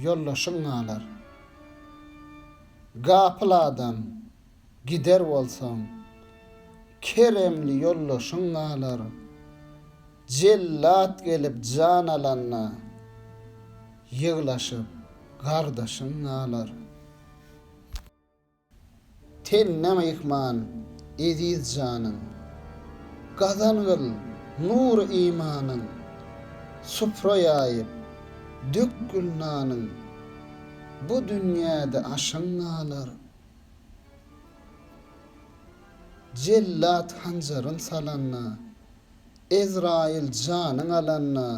ýoldaşyň galar. Gapyl adam, gider bolsaň, keremli ýoldaşyň galar. Jellat gelip jan alanda, ýyglaşyp gardaşyň galar. Tende myhman eziz janyň. Gazangyl nury imanyň. Supra ýaýyp, dökgül nanyň. Bu dünýäde aşyň galar. Jellat hanjaryn salanda, Ezraýyl janyň alanda,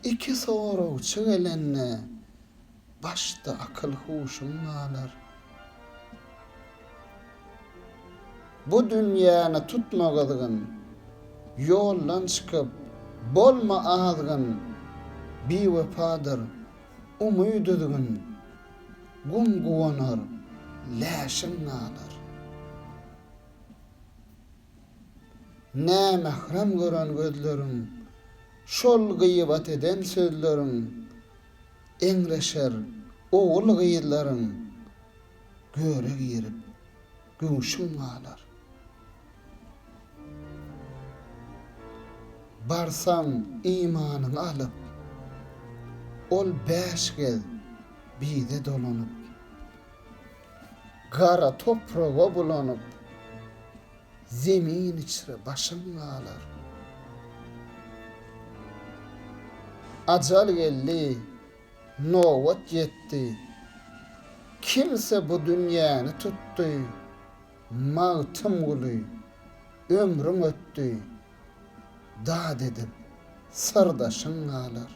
Iki soragçy gelende, Başda akyl-huşuň galar. Bu dünýäni tutma gyzgyn, Ýoldan çykyp, bolma azgyn, Biwepadyr, umyt üzgün, Gum guwanar, läşiň galar. Nämährem gören gözleriň, Şol gybat eden sözleriň, Eňreşer ogul-gyzlaryň göre girip, göwşüň galar. Barsaň imanyňy alyp, ol bäş gez bize dolanyp, gara topraga bulanyp, Zemin içre başyň galar. Ajal geldi, nobat ýetdi. Kimse bu dünýäni tutdy, Magtymguly, ömrüň ötdi, Dat edip, syrdaşyň galar.